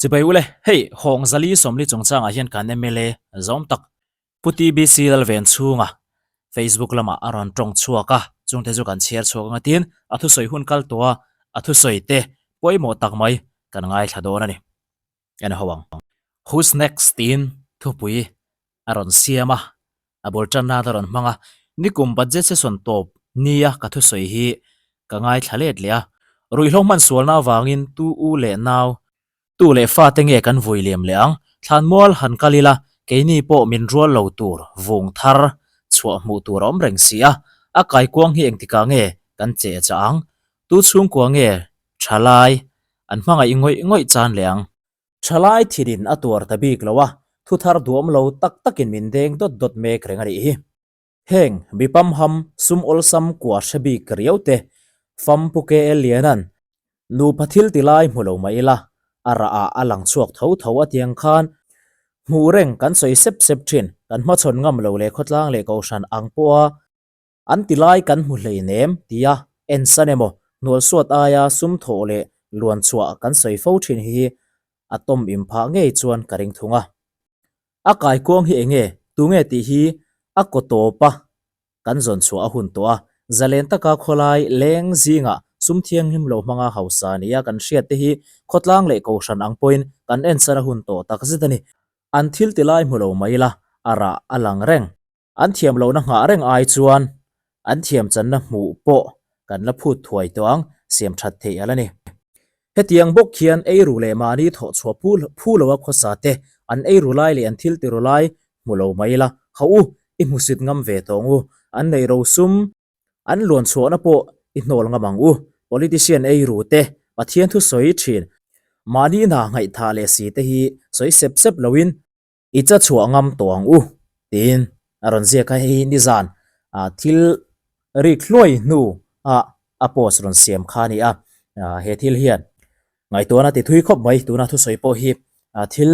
Chibai ule, hei hawng zali sawmli chungchangah hian kan mla zawm tak Pu TBC Lalven chhunga Facebook lamah a rawn tawng chhuak a, chungte chu kan chhiar chhuak anga tin a thusawi hun kal tawh a, a thusawi te pawimawh tak mai kan ngaithla dawn a ni. En ho ang. Who's next tiin thupui a rawn siam a, a bul tan nan a rawn hmang a, nikum budget session tawp nia ka thusawi hi ka ngaithla let leh a, ruihhlo hman sualna avangin tu u leh nau, tu leh fa te nge kan vui liam leh ang, thlanmual han kal ila keini pawh min rual lo tur vung thar chhuah hmuh tur a awm reng si a, a kaikuang hi engtikah nge kan che chah ang, tu chhungkua nge thalai an hmangaih ngawih ngawih chan leh ang. Thalai thinin a tuar ta bik lo a, thu thar duam lo tak takin min deng dawt dawt mek reng a nih hi. Heng mi pamham sum awlsam kua hre bik riau te, fam Pu KL Liana'n nupa thil ti lai hmu lo mah ila, a rah ah a lang chhuak tho tho a tiang khan hmuh reng kan sawi sep sep thin, kan hmachhawn ngam lo leh khawtlang leh kohhran ang pawha An ti lai kan hmu hleinem tia ensan emaw hnualsuat aia sum thawh leh luan chhuah kan sawi fo thin hi a tawm im phah ngei chuan ka ring thung a. A kaikuang hi enge tunge tih hi a kaw tawp a kan zawn chhuah a hun tawh a, zalen taka khawlai leng zingah sum thianghlim lo hmanga hausa nia kan hriat te hi khawtlang leh kohhran ang pawhin kan ensan a hun tawh takzet a ni. An thil ti lai hmu lo mai ila a rah a lang reng. An thiam lohna nghah reng ai chuan an thiam channa hmuh pawh kan la phut thuai tawh ang, siam that theih a la ni. Hetiang bawk hian eiru leh mahni thawh chhuah phu phu loa khawsa te an eiru lai leh an thil tiru lai hmu lo mai ila, Hauh u, i hmusit ngam ve tawh ang u, an neih rosum, an luan chhuahna pawh i hnawl ngam ang u, politician eiru te, Pathian thu sawi thin, mahni hna ngaihthah leh si te hi sawi sep sep loin, I cha chhuah ngam tawh ang u tiin a rawn ziak a, hei hi nizan thil rik hluai hnu a a post rawn siam kha a ni a, he thil hian ngaihtuahna ti thui khawp mai tuna thusawi pawh hi thil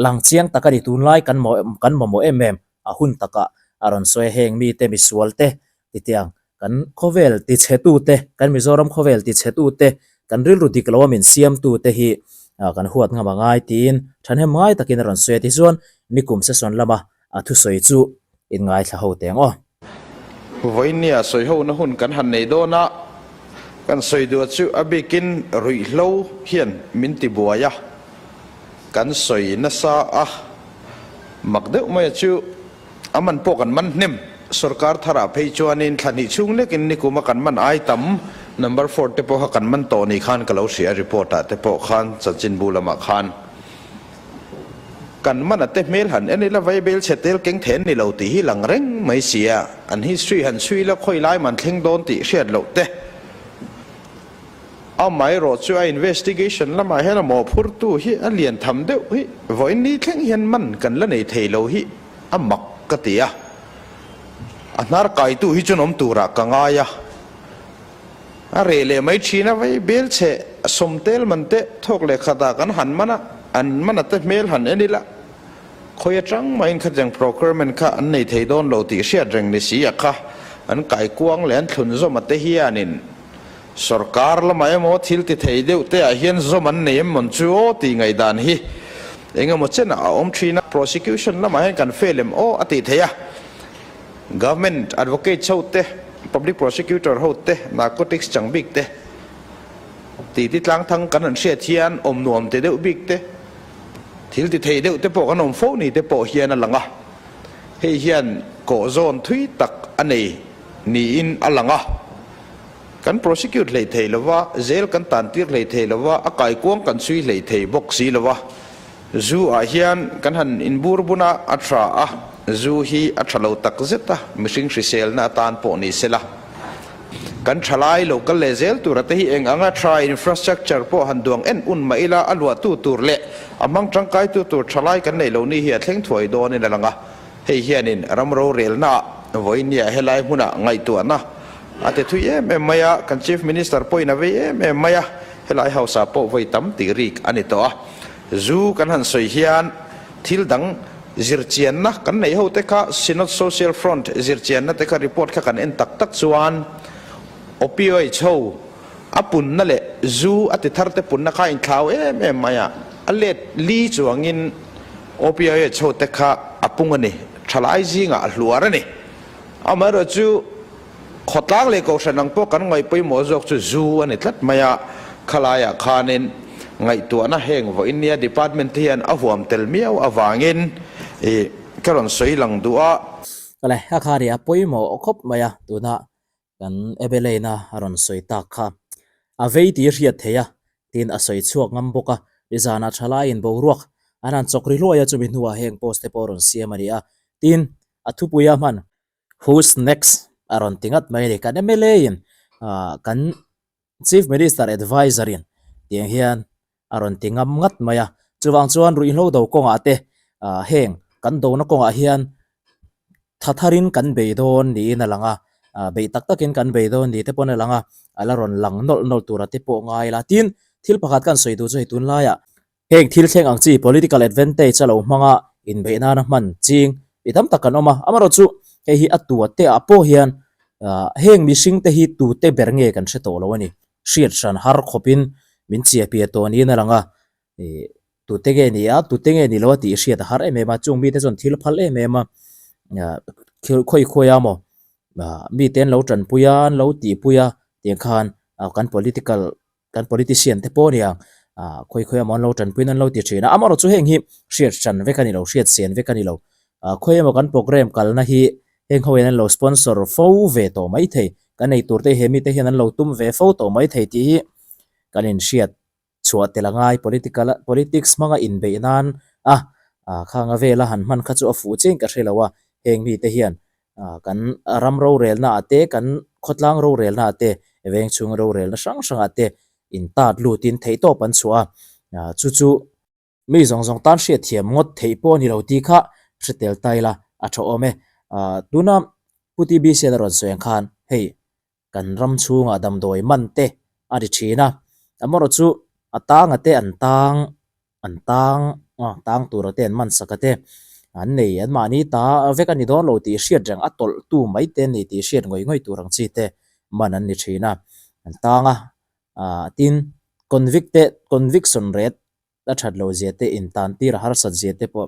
lang chiang tak a ni tunlai kan kan mamawh em em a hun takah a rawn sawi a, heng mite misual te Titiang, kan khawvel tichhetute, kan Mizoram khawvel tichhetute, kan rilru dik loa min siamtute hi kan huat ngam a ngai tiin thahnem ngai takin a rawn sawi a. Tichuan, nikum session lama a thusawi chu inngaithla ho teng aw. Vawinia sawihona hun kan han nei dawn a, kan sawi duah chu a bikin ruihhlo hian min tibuai a, kan sawi nasa a, mak deuh maia chu. A man pawh kan man hnem. Sorkar tharah phei chuanin thla hnih chhung lekin nikuma kan man ai tam number four te pawh kha kan man tawh ni khan ka lo hria report ah te pawh khan chanchinbu lamah khan kan man a te hmel han en ila vaibel chhe tel keng then ni lo tih hi lang reng mai sia an history han chhui ila khawi lai man thleng dawn tih hriat loh te Amaherawh chu a investigation lamah hian a mawhphurtu hi a lian tham deuh hi vawiin ni thleng hian man kan la nei thei lo hi a mak ka ti a, a hnar kaitu hi chuan awm turah ka ngai a, a reh leh mai thin a, vei bel chhe sawmtel man te thawk leh khatah kan han man a, an man a te hmel han en ila khawi atang mahin khatiang procurement kha an nei thei dawn lo tih hriat reng ni si a kha an kaikuang leh an thlunzawm a te hianin Sorkar lamah emaw thil ti thei deuh te ah hian zawm an nei em mawn chu aw tih ngaihdan hi engemaw chenah a awm thin a. Prosecution lamah hian kan fail em aw a tih theih a. Government advocates ho te, public prosecutor ho te, narcotics chang bik te tih ti tlang thang kan han hriat hian awm nuam ti deuh bik te, thil ti thei deuh te pawh kan awm fo ni te pawh hian a lang a. Hei hian kawh zawn thui tak a nei niin a lang a. Kan prosecute hlei thei lova, jail kan tan tir hlei thei lova, a kaikuang kan chhui hlei thei bawk si lova. Zu ah hian kan han inbur bun a, a tha a, zu hi a tha lo tak zet a, mihring hriselna atan pawh ni sela. Kan tha lai lo kal leh zel tura te hi eng anga tha infrastructure pawh han duang en un mah ila a luahtu tur leh a hmang tangkaitu tur tha lai kan neih lo ni hi a thleng thuai dawnin a lang a. Hei hianin ram rorelnaah vawinia helai hmunah ngaihtuahna a ti thui em em mai a, kan Chief Minister pawhin a vei em em mai a, helai House ah pawh vawi tam tih rik a ni tawh a. Zu kan han sawi hian thil dang zirchianna kan neih ho te kha Synod Social Front zirchianna te kha report kha kan en tak tak chuan opioids ho a punna leh zu a ti thar te punna kha a inthlau em em mai a. A let li chuangin OPIH ho te kha a pung a ni, thalai zingah a hluar a ni. Amaherawhchu khawtlang leh kohhran ang pawh kan ngaih pawimawh zawk chu zu a ni tlat mai a, khalaiah khanin ngaihtuahna heng vawiin nia department te hian a huam tel miau avangin ih ka rawn sawi lang duh a. Kale, a kha ri a pawimawh khawp mai a, tuna Kan Ebeleina a rawn sawi tak kha a vei tih hriat theih a, tiin a sawi chhuak ngam bawk a. Nizanah thalaiin boruak an han chawk ri hluai a, chumi hnuah heng post te pawh a rawn siam a ni a, tin a thupuia hman Who's next? a rawn ti ngat mai a ni. Kan mla in kan Chief Minister Adviser in tiang hian a rawn ti ngam ngat mai a. Chuvang chuan ruihhlo do kawngah te heng kan dona kawngah hian tha tharin kan bei dawn niin a lang a, beih tak takin kan bei dawn ni te pawn a lang a, a la rawn lang nawlh nawlh tura te pawh ngai la. Tin, thil pakhat kan sawi duh chu hei tunlaiah Heng thil thleng ang chi political advantage a lo hmang a, inbeih nana hman ching mi tam tak kan awm a. Amaherawhchu hei hi a tua te ah pawh hian heng mihring te hi tute ber nge kan hre tawh lo a ni. Hriat hran har khawpin min chiah piah tawh niin a lang a, tute nge ni a, tute nge ni lo a tih hriat a har em em a. Chung mite chuan thil phal em em a, khawi khawi a maw mite an lo tanpui a, an lo tihpui a tiang khan kan political Kan politician te pawh nia ah khawi khawi emaw an lo tanpuiin an lo ti thin a, amaherawh chu heng hi hriat hran vek a ni lo, hriat sen vek a ni lo. Ah khawi emaw kan programme kalna hi heng ho hian an lo sponsor fo ve tawh mai thei, kan ei tur te hi he mite hian an lo tum ve fo tawh mai thei tih hi kan inhriat chhuah tel a ngai. Political a politics hmanga inbeih nan a ah khanga vela han hman kha chu a fuh chiang ka hre lo a, heng mite hian kan ram rorelna ah te, kan khawtlang rorelna ah te, veng chhung rorelna hrang hrang ah te in tat lut in theihtawp an chhuah a, chu chu mi zawng zawng tan hriatthiam ngawt theih pawh a ni lo tih kha hre tel ta ila a tha awm e. Tuna Pu TBC a rawn sawi ang khan hei kan ram chhungah damdawi man te a ri thin a, amaherawh chu a tanga te an tang an tang a tang tura te an man sak a te an nei an mahni ta vek a ni dawn lo tih hriat reng a tawlh tu mai te an ni tih hriat ngawih ngawih tur ang chi te man an ni thin a, an tang a ah tin convict te conviction rate a that lo zia te intan tir a harsat zia te pawh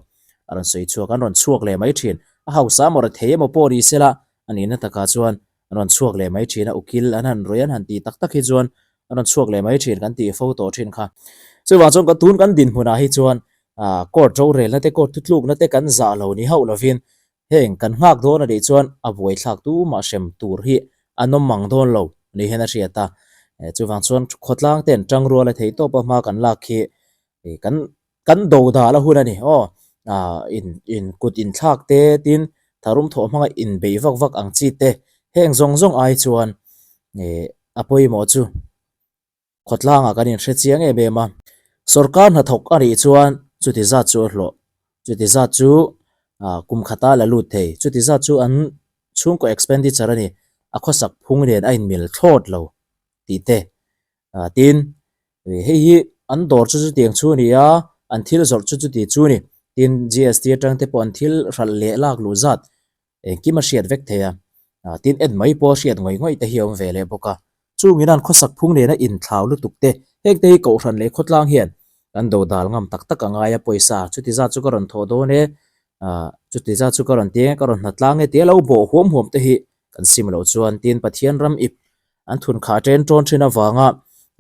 a rawn sawi chhuak an rawn chhuak leh mai thin a hausa emaw rethei emaw pawh ni sela a nihna takah chuan an rawn chhuak leh mai thin a ukil an han rawih an han tih tak tak hi chuan an rawn chhuak leh mai thin kan tih fo tawh thin kha. Chuvang chuan ka tun kan dinhmunah hi chuan ah court rorelna te court thutlukna te kan zah lo ni hauh lovin heng kan nghak dawn a nih chuan a buaithlak tumah hrem tur hi a nawm mang dawn lo ni hian a hriat a. Chuvang chuan khawtlang ten tangrual a theih tawp a hma kan lak hi kan Kan do dal a hun a ni aw, ah in in kut inthlak te tin tharum thawh hmanga inbeih vak vak ang chi te heng zawng zawng ai chuan ih a pawimawh chu khawtlangah kan inhre chiang em em a. Sorkar hnathawk a nih chuan chuti zat chu a hlawh, chuti zat chu ah kum khata la lut thei, chuti zat chu an chhungkaw expenditure a ni, a khawsak phung nen a inmil thlawt lo tih te Ah tin, hei hi an dawr chu chutiang chu a ni a, an thil zawrh chu chuti chu a ni. Tin, GST atang te pawh an thil hralh leh lak luh zat engkim a hriat vek thei a. Ah tin, en mai pawh a hriat ngawih ngawih te hi a awm ve leh bawk a. Chungin an khawsak phung nena inthlau lutuk te, heng te hi Kohhran leh khawtlang hian kan do dal ngam tak tak a ngai a, pawisa chuti zat chu ka rawn thawh dawn e, ah chuti zat chu ka rawn ti e, ka rawn hnatlang e tia lo bawh huam huam te hi kan sim loh chuan tin Pathian ram ip An thun khah ṭen ṭawn ṭhin avanga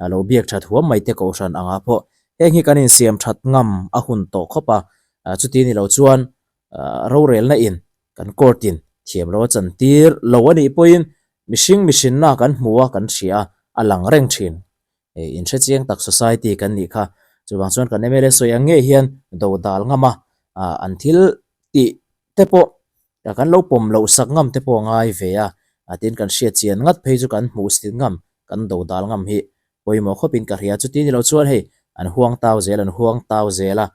a lo biak ṭhat huam mai te kohhran angah pawh heng hi kan insiam ṭhat ngam a hun tawh khawp a, chuti ni lo chuan rorelna in kan court in thiam lo a chantir lo a nih pawhin mihring mihrinna kan hmu a kan hria a, a lang reng ṭhin. Inhre chiang tak society kan nih kha. Chuvang chuan kan mla sawi ang ngei hian do dal ngam a, an thil tih te pawh Kan lo pawm loh sak ngam te pawh a ngai ve a, tin kan hriat chian ngat phei chu kan hmuh sit ngam, kan do dal ngam hi pawimawh khawpin ka hria. Chuti ni lo chuan hei an huang tau zel, an huang tau zel a,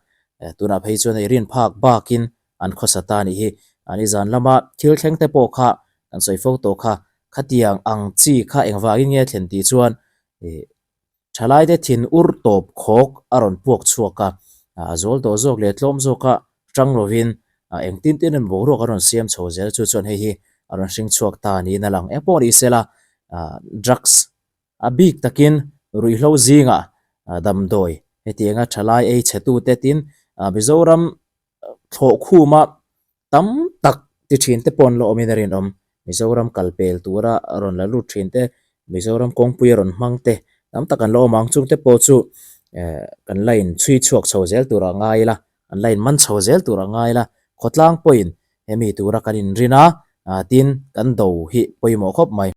tunah phei chuan hei rin phak bakin an khawsa ta nih hi. Ani zan lama thil thleng te pawh kha kan sawi fo tawh kha, khatiang ang chi kha engvangin nge thlen tih chuan Thalaite thin ur tawp khawk a rawn puak chhuak a, a zawl tawh zawk leh tlawm zawka tang lovin engtin tin emaw boruak a rawn siam chho zel chu chuan hei hi a rawn hring chhuak ta niin a lang. Eng pawh ni sela drugs a bik takin ruihhlo zingah damdawi. Hetianga thalai ei chhe tute tin Mizoram thlawh khuma tam tak ti thin te pawh an la awmin a rinawm. Mizoram kal pel tura rawn la lut thin te, Mizoram kawngpui a rawn hmang te tam tak an la awm ang. Chungte pawh chu eh kan la in chhui chhuak chho zel tur a ngai ila, an la in man chho zel tur a ngai ila, khawtlang pawhin hemi tura kan inrin a, tin kan do hi pawimawh khawp mai.